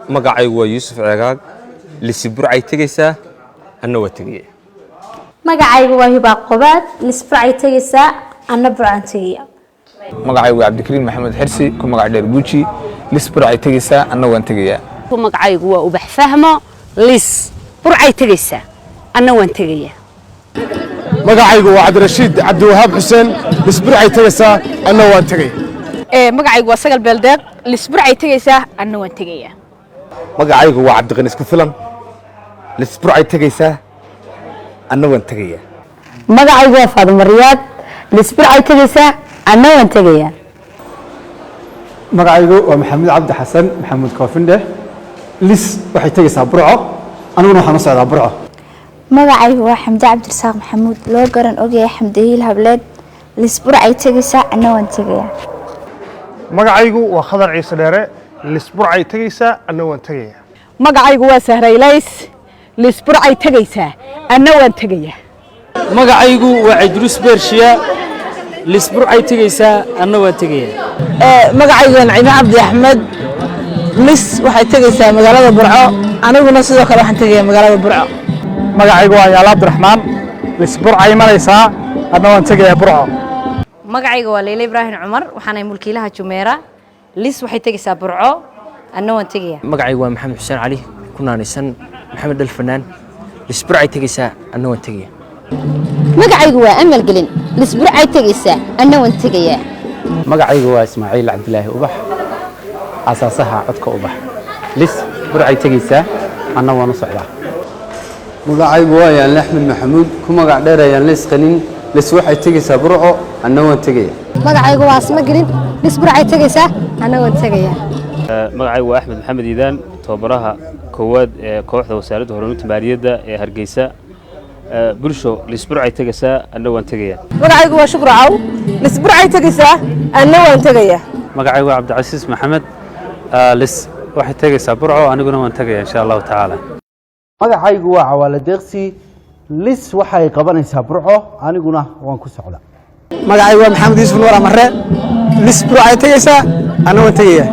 Magacaygu waa Yuusuf Ceegaag. Lisi Burcay tegaysaa, anna waa tegaya. Magacaygu waa Hibaaq Qobaad. Lis Burcay tegaysaa, anna Burcaan tegaya. Magacaygu waa Cabdikariin Maxamed Xirsi, ku magac dheer Guuji. Lis Burcay tegaysaa, anna waan tegayaa. Magacaygu waa Ubax Fahmo. Lis Burcay tegaysaa, anna waan tegayaa. Magacaygu waa Cabdirashiid Cabdiwahaab Xuseen. Lis Burcay tegaysaa, anna waan tegaya. Magacaygu waa Sagal Beeldeeq. Lis Burcay tegaysaa, anna waan tegayaa. Magacaygu waa Cabdiqani Isku Filan. Lis Burcay tegaysaa, anna waan tegayaa. Magacaygu waa Faadimo Riyaad. Lis Burcay tegaysaa, anna waan tegayaa. Magacaygu waa Maxamuud Cabdi Xasan, Maxamuud Koofindheh. Lis waxay tegaysaa Burco, aniguna waxaan u socdaa Burco. Magacaygu waa Xamde Cabdirasaaq Maxamuud, loo garan ogyahay Xamdehiil Hableed. Lis Burcay tegaysaa, anna waan tegayaa. Magacaygu waa Khadar Ciise Dheere. Lis Burcay tegaysaa, anna waan tegayaa. Magacaygu waa Sahraylays. Lis Burcay tegaysaa, anna waan tegayaa. Magacaygu waa Cidruus Beershiya. Lis Burcay tegaysaa, anna waan tegayaa. Magacaygu waa Naciime Cabdi Axmed. Lis waxay tegaysaa magaalada Burco, aniguna sidoo kale waxaan tegayaa magaalada Burco. Magacaygu waa Yaala Cabdiraxmaan. Lis Burcay imanaysaa, anna waan tegayaa Burco. Magacayga waa Leyle Ibraahim Cumar, waxaanahay mulkiilaha Jumeera. Lis waxay tegaysaa Burco, anna waan tegayaa. Magacaygu waa Maxamed Xuseen Cali, ku naanaysan Maxamed Dhalfanaan. Lis Burcay tegaysaa, anna waan tegayaa. Magacaygu waa Amal Gelin. Lis Burcay tegaysaa, anna waan tegayaa. Magacaygu waa Ismaaciil Cabdilaahi Ubax, asaasaha Codka Ubax. Lis Burcay tegaysaa, anna waan u socdaa. Magacaygu waa Yaanle Axmed Maxamuud, ku magac dheer Ayaan Leys Qanin. Lis waxay tegaysaa Burco, anna waan tegaya. Magacaygu waa Asma Gelin. Lis Burcay tegaysaa, anna waan tegayaa. Magacaygu waa Axmed Maxamed Iidaan, tababaraha koowaad ee kooxda Wasaaradda Horumarinta Maaliyadda ee Hargeysa. Bulsho, Lis Burcay tegaysaa, anna waan tegayaa. Magacaygu waa Shukru Caw. Lis Burcay tegaysaa, anna waan tegayaa. Magacaygu waa Cabdicasiis Maxamed. Lis waxay tegaysaa Burco, aniguna waan tegaya, insha Allahu tacaala. Magacaygu waa Cawaale Deeqsi. Lis waxay qabanaysaa Burco, aniguna waan ku socdaa. Magacaygu waa Maxamed Yuusuf Nuur Amare. Lis Burcay tegaysaa, anna waan tegayaa.